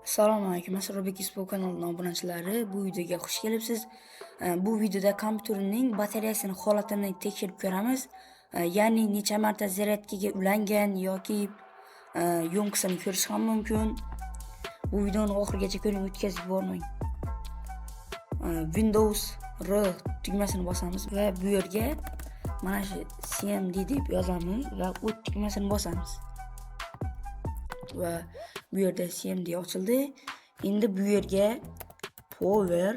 Assalomu alaykum, Asrorbek Yusupov kanalining obunachilari, bu videoga xush kelibsiz. Bu videoda kompyuterning batareyasini holatini tekshirib ko'ramiz. Ya'ni necha marta zaryadkaga ulangan yoki yo'nqisini ko'rish ham mumkin. Bu videoni oxirigacha ko'ring, o'tkazib yubormang. Windows R tugmasini bosamiz va bu yerga mana shu CMD deb yozamiz va o't tugmasini bosamiz. Va bu yerda CMD ochildi. Endi bu yerga power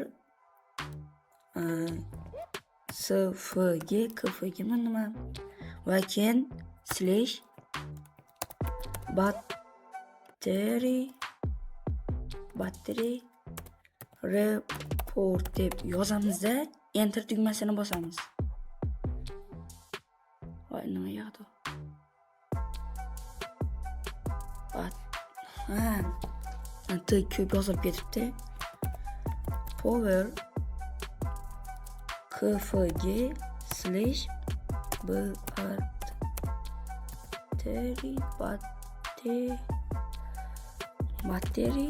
SFG KFG nima va keyin slash battery report deb yozamizda enter tugmasini bosamiz. Voy, nima yoqdi? Ha, T ko'p yozilib ketibdi. Power KFG slash battery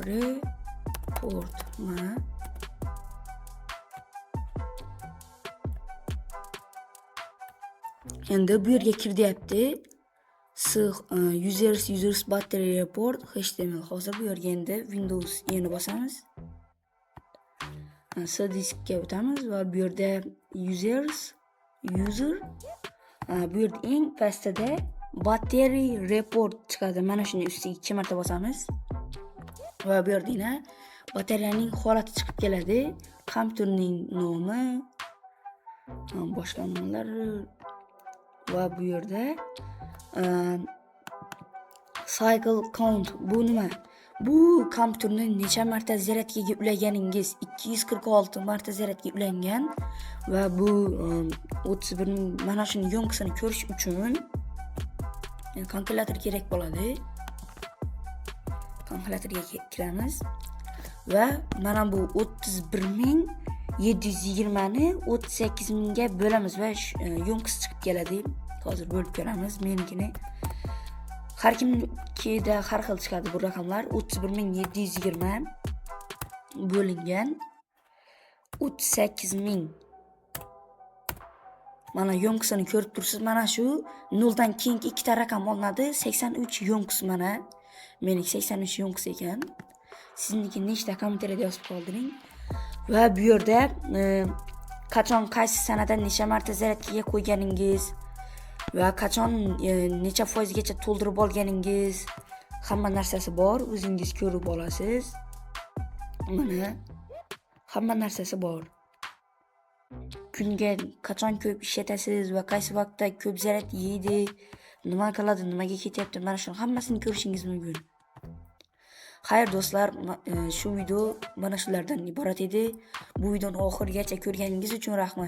report. Mana endi bu yerga kir deyapti. S users battery report HTML. Hozir bu yerga endi Windows E ni bosamiz. C diskga o'tamiz va bu yerda users user, bu yerda eng pastida battery report chiqadi. Mana shuni ustiga 2 marta bosamiz. Va bu yerda yana batareyaning holati chiqib keladi. Kompyuterning nomi, boshqa nimalar va bu yerda cycle count bu nima? Bu kompyuterni necha marta zaryadkaga ulaganingiz. 246 marta zaryadga ulangan va bu 31 ming. Mana shuni yo'nqisini ko'rish uchun kalkulyator kerak bo'ladi. Kalkulyatorga kiramiz va mana bu 31 720 ni 38 mingga bo'lamiz va yo'nqisi chiqib keladi. Hozir bo'lib ko'ramiz menikini. Har kimnikida har xil chiqadi bu raqamlar. 31 720 bo'lingan 38 ming. Mana yo'nqisini ko'rib turibsiz. Mana shu noldan keyingi ikkita raqam olinadi. 83 yo'nqis mana. Meniki 83 yo'nqis ekan. Sizniki nechta, kommentariyada yozib qoldiring. Va bu yerda qachon, qaysi sanada necha marta zaryadkaga qo'yganingiz va qachon necha foizgacha to'ldirib olganingiz, hamma narsasi bor, o'zingiz ko'rib olasiz. Mana hamma narsasi bor. Kunga qachon ko'p ishlatasiz va qaysi vaqtda ko'p zaryad yeydi, nima qiladi, nimaga ketyapti, mana shuni hammasini ko'rishingiz mumkin. Xayr do'stlar, shu video mana shulardan iborat edi. Bu videoni oxirigacha ko'rganingiz uchun rahmat.